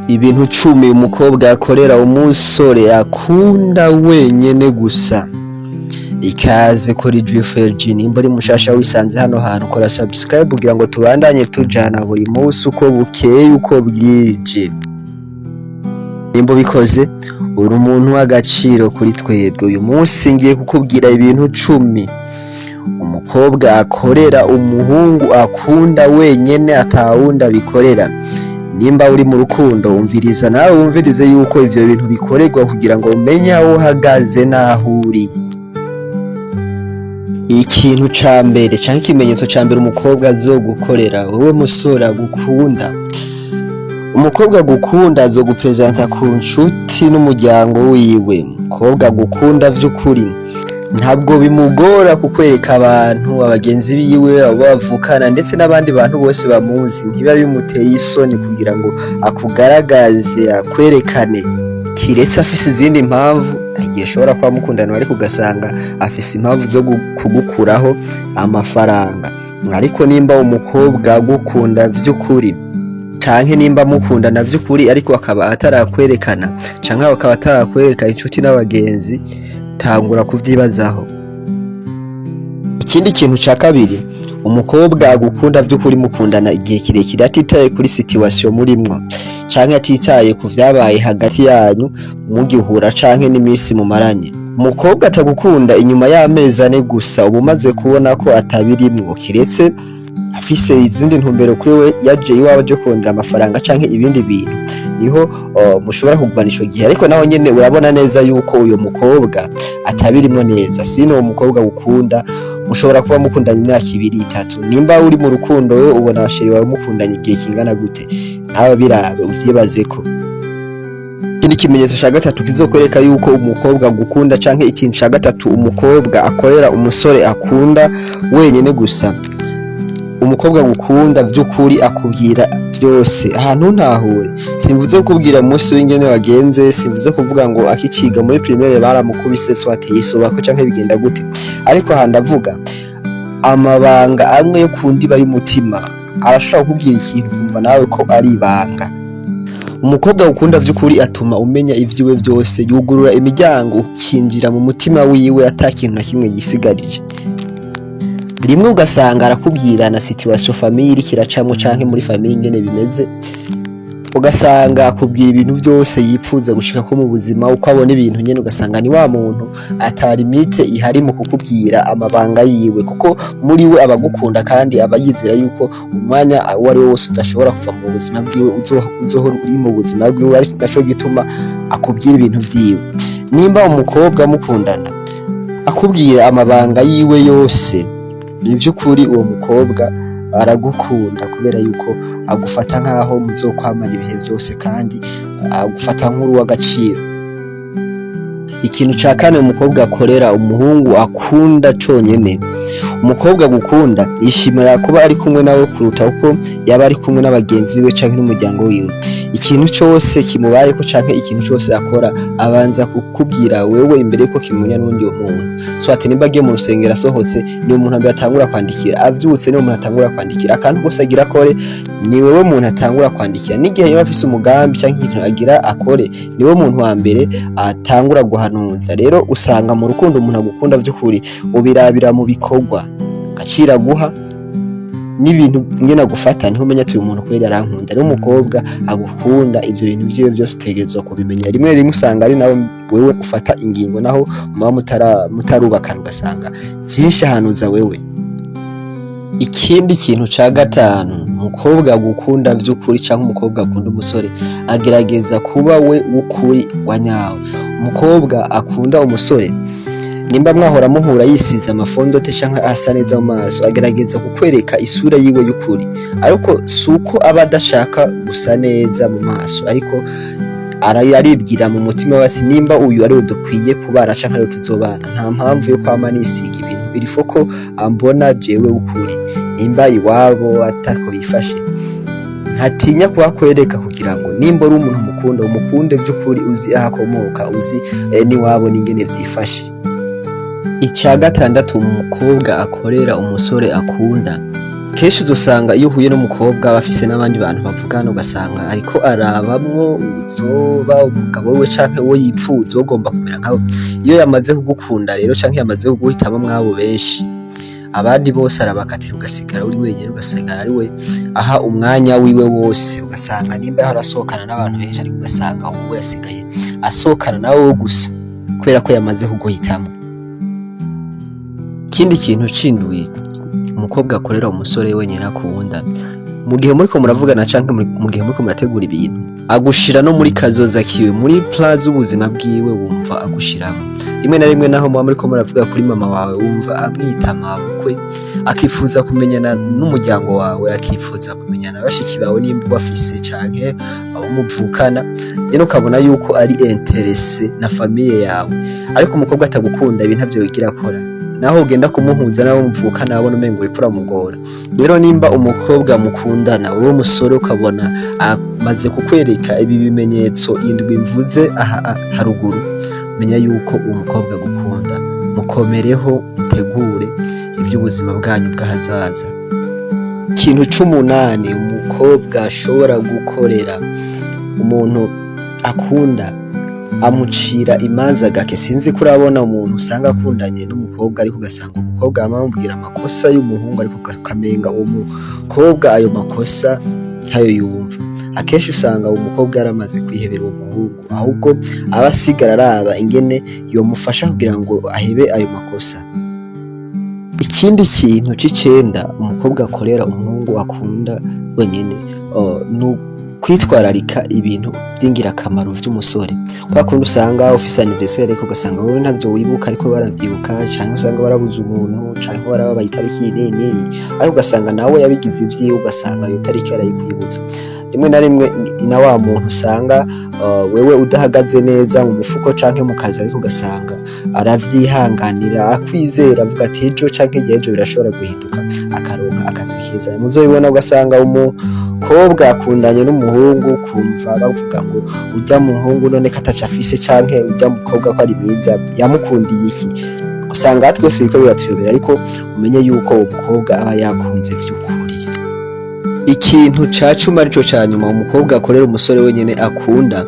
Ibintu 10 umukobwa akorera umusore akunda wenyene gusa. Ikaze kuri Jfrg. Nimba uri mushasha wisanze hano hantu, kora subscribe kugira ngo tubandanye tujana buri munsi uko bukeye uko bwije. Nimba ubikoze, uri umuntu w'agaciro kuri twebwe. Uyu munsi ngiye kukubwira ibintu 10 umukobwa akorera umuhungu akunda wenyene, atawundi abikorera. Nimba uri mu rukundo, umviriza nawe, wumvirize yuko ivyo bintu bikorerwa kugira ngo umenye aho uhagaze n'aho uri. Ikintu ca mbere canke ikimenyetso ca mbere umukobwa azogukorera wewe musore agukunda: umukobwa agukunda azogupresenta ku nshuti n'umuryango wiwe. Umukobwa agukunda vy'ukuri ntabwo bimugora kukwereka abantu, abagenzi biwe, abo bavukana, ndetse n'abandi bantu bose bamuzi. Ntibiba bimuteye isoni kugira ngo akugaragaze, akwerekane, kiretse afise izindi mpamvu. Igihe ashobora kuba mukundana ariko ugasanga afise impamvu zo kugukuraho amafaranga. Ariko nimba umukobwa agukunda vy'ukuri, canke nimba mukundana vy'ukuri ariko akaba atarakwerekana canke akaba atarakwereka inshuti n'abagenzi, tangura kuvyibazaho. Ikindi kintu ca kabiri: umukobwa agukunda vy'ukuri, mukundana igihe kirekire, atitaye kuri situation murimwo canke atitaye ku vyabaye hagati yanyu mugihura canke n'imisi mumaranye. Umukobwa atagukunda, inyuma y'amezi 4 gusa uba umaze kubona ko atabirimwo, kiretse afise izindi ntumbero kuri we, yaje iwawe aje kurondera amafaranga canke ibindi bintu, niho mushobora kugumana ico gihe. Ariko naho nyene urabona neza yuko uyo mukobwa atabirimwo neza. Sino uwo mukobwa gukunda, mushobora kuba mukundanye imyaka 2, 3. Nimba uri mu rukundo, wewe ubona chéri wawe mukundanye igihe kingana gute? Nawe birabe, uvyibazeko. Ikindi kimenyetso ca gatatu kizokwereka yuko umukobwa agukunda, canke ikintu ca gatatu umukobwa akorera umusore akunda wenyene gusa: umukobwa agukunda vy'ukuri akubwira vyose. Ahantu ntahure, simvuze kukubwira umunsi w'ingene wagenze, simvuze kuvuga ngo akiciga muri primaire baramukubise, soit yisobako canke bigenda gute, ariko aha ndavuga amabanga amwe yo ku ndiba y'umutima. Arashobora kukubwira ikintu ukumva nawe ko ari ibanga. Umukobwa ukunda vy'ukuri atuma umenya ivyiwe vyose, yugurura imiryango ukinjira mu mutima wiwe ata kintu na kimwe yisigarije. Rimwe ugasanga arakubwira na situation famille iriko iracamwo, canke muri famille ingene bimeze, ugasanga akubwira ibintu vyose yipfuza gushikako mu buzima, uko abona ibintu nyene. Ugasanga ni wa muntu ata limite ihari mu kukubwira amabanga yiwe, kuko muri we abagukunda kandi aba yizera yuko umwanya uwo ari wo wose udashobora kuva mu buzima bwiwe, uzohora uri mu buzima bwiwe, ariko naco gituma akubwira ibintu vyiwe. Nimba umukobwa mukundana akubwira amabanga yiwe yose, ni vy'ukuri uwo mukobwa aragukunda, kubera yuko agufata nk'aho muzokwamana ibihe vyose kandi agufata nk'uri w'agaciro. Ikintu ca kane umukobwa akorera umuhungu akunda conyene: umukobwa agukunda yishimira kuba ari kumwe nawe kuruta uko yaba ari kumwe n'abagenzi biwe canke n'umuryango wiwe. Ikintu cose kimubayeko canke ikintu cose akora, abanza kukubwira wewe imbere yuko kimenya n'uwundi muntu. Soit nimba agiye mu rusengero, asohotse ni umuntu mbere atangura kwandikira, avyutse ni umuntu atangura kwandikira, akantu kose agira akore ni wewe muntu atangura kwandikira, n'igihe yoba afise umugambi canke ikintu agira akore, niwe muntu wa mbere atangura guhanuza. Rero usanga mu rukundo, umuntu agukunda vy'ukuri ubirabira mu bikorwa, agaciro aguha n'ibintu ngene agufata, niho umenya ati uyu muntu kweri arankunda. Rero umukobwa agukunda, ivyo bintu vyiwe vyose utegerezwa kubimenya. Rimwe rimwe usanga ari nawe wewe ufata ingingo, naho muba mutarubakana, ugasanga vyinshi ahanuza wewe. Ikindi kintu ca gatanu: umukobwa agukunda vy'ukuri canke umukobwa akunda umusore agerageza kuba we w'ukuri wa nyawe. Umukobwa akunda umusore, nimba mwahora muhura yisize ama fond de teint canke asa neza mu maso, agerageza kukwereka isura yiwe y'ukuri. Ariko si uko aba adashaka gusa neza mu maso, ariko aribwira mu mutima we ati nimba uyu ariwe dukwiye kubana canke ariwe tuzobana, nta mpamvu yo kwama nisiga ibintu birifo ko ambona jewe w'ukuri. Nimba iwabo atako bifashe, ntatinya kuhakwereka kugira ngo nimba uri umuntu mukunda, umukunde vy'ukuri, uzi aho akomoka, uzi n'iwabo n'ingene vyifashe. Ica gatandatu umukobwa akorera umusore akunda: Kenshi uzosanga iyo uhuye n'umukobwa aba afise n'abandi bantu bavugana, ugasanga ariko arabamwo uzoba umugabo wiwe canke uwo yipfuza, ugomba kumera nkawe. Iyo yamaze kugukunda rero canke yamaze kuguhitamwo mwabo benshi, abandi bose arabakatira, ugasigara uri wenyene, ugasigara ari we aha umwanya wiwe wose. Ugasanga nimba yahora asohokana n'abantu benshi, ariko ugasanga ubu yasigaye asohokana nawe gusa kubera ko yamaze kuguhitamwo. Ikindi kintu c'indwi umukobwa akorera umusore wenyine akunda: mu gihe muriko muravugana canke mu gihe muriko murategura ibintu, agushira no muri kazoza kiwe, muri plan z'ubuzima bwiwe, wumva agushiramo. Rimwe na rimwe naho muba muriko muravuga kuri mama wawe, wumva amwita mabukwe, akifuza kumenyana n'umuryango wawe, akifuza kumenyana bashiki bawe nimba ubafise canke abo muvukana nyene, ukabona yuko ari intéressé na famille yawe. Ariko umukobwa atagukunda ibi ntavyo wigira akora, naho ugenda kumuhuza n'abo muvukana abona umengo uriko uramugora. Rero nimba umukobwa mukundana, wowe musore, ukabona amaze kukwereka ibi bimenyetso indwi mvuze aha haruguru, menya yuko uwo mukobwa agukunda. Mukomereho, mutegure iby'ubuzima bwanyu bw'ahazaza. Ikintu c'umunani umukobwa ashobora gukorera umuntu akunda: amucira imanza gake. Sinzi ko urabona umuntu usanga akundanye n'umukobwa, ariko ugasanga umukobwa yama amubwira amakosa y'umuhungu, ariko ukamenga uwo mukobwa ayo makosa ntayo yumva. Akenshi usanga uwo mukobwa yaramaze kwihebera uwo muhungu, ahubwo aba asigara araba ingene yomufasha kugira ngo ahebe ayo makosa. Ikindi kintu c'icenda umukobwa akorera umuhungu akunda wenyene ni kwitwararika ibintu vy'ingirakamaro vy'umusore. Kwa kundi usanga ufise anniversaire, ariko ugasanga wowe ntavyo wibuka ariko baravyibuka, canke usanga warabuze umuntu, canke warababaye itariki iyi n'iyi n'iyi, ariko ugasanga nawe yabigize ivyiwe, ugasanga iyo tariki arayikwibutsa. Rimwe na rimwe ni na wa muntu usanga wewe udahagaze neza mu mufuko canke mu kazi, ariko ugasanga aravyihanganira, akwizera, avuga ati ejo canke hirya y'ejo birashobora guhinduka, akaronka akazi keza. Muzobibona, ugasanga umukobwa akundanye n'umuhungu, ukumva bavuga ngo urya muhungu none ko ataco afise, canke urya mukobwa ko ari mwiza yamukundiye iki? Usanga twese biriko biratuyobera, ariko umenye yuko uwo mukobwa aba yakunze vy'ukuri. Ikintu ca 10, arico ca nyuma, umukobwa akorera umusore wenyene akunda,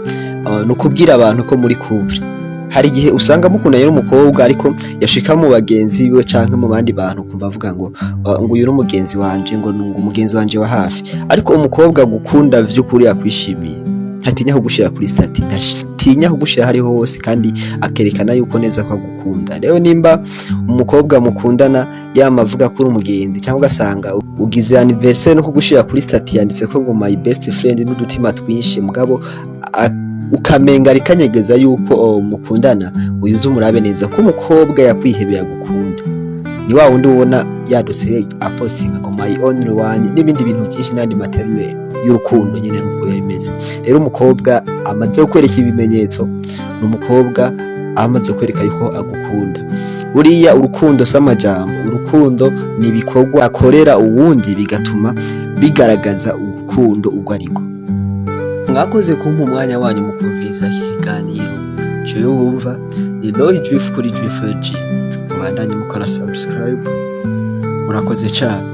ni ukubwira abantu ko muri couple. Hari igihe usanga mukundanye n'umukobwa, ariko yashika mu bagenzi biwe canke mu bandi bantu, ukumva avuga ngo uyu ni umugenzi wanje, ngo umugenzi wanje wa hafi. Ariko umukobwa gukunda vy'ukuri, akwishimiye, ntatinya kugushira kuri statut, ntatinya kugushira hariho hose, kandi akerekana yuko neza ko agukunda. Rero nimba umukobwa mukundana yama avuga ko uri umugenzi, cyangwa ugasanga ugize anniversaire no kugushira kuri statut yanditse ko ngo "my best friend" n'udutima twinshi, mugabo ukamenga rikanyegeza yuko mukundana, uyuze umurabe neza ko umukobwa yakwihebeye, agukunda. Ni wa wundi ubona yadutse apostinga ngo "my only one" n'ibindi bintu byinshi n'andi material y'urukundo nyine, nuko biba bimeze. Rero umukobwa amaze kukwereka ibimenyetso ni umukobwa amaze kwereka yuko agukunda. Buriya urukundo si amajambo, urukundo ni ibikorwa akorera uwundi bigatuma bigaragaza urukundo urwo ariko. Mwakoze kumpa umwanya wanyu mu kumviriza iki kiganiro. Jewe wumva ni Roy Juif kuri Juif G. Mubandanye mukora subscribe. Murakoze cane.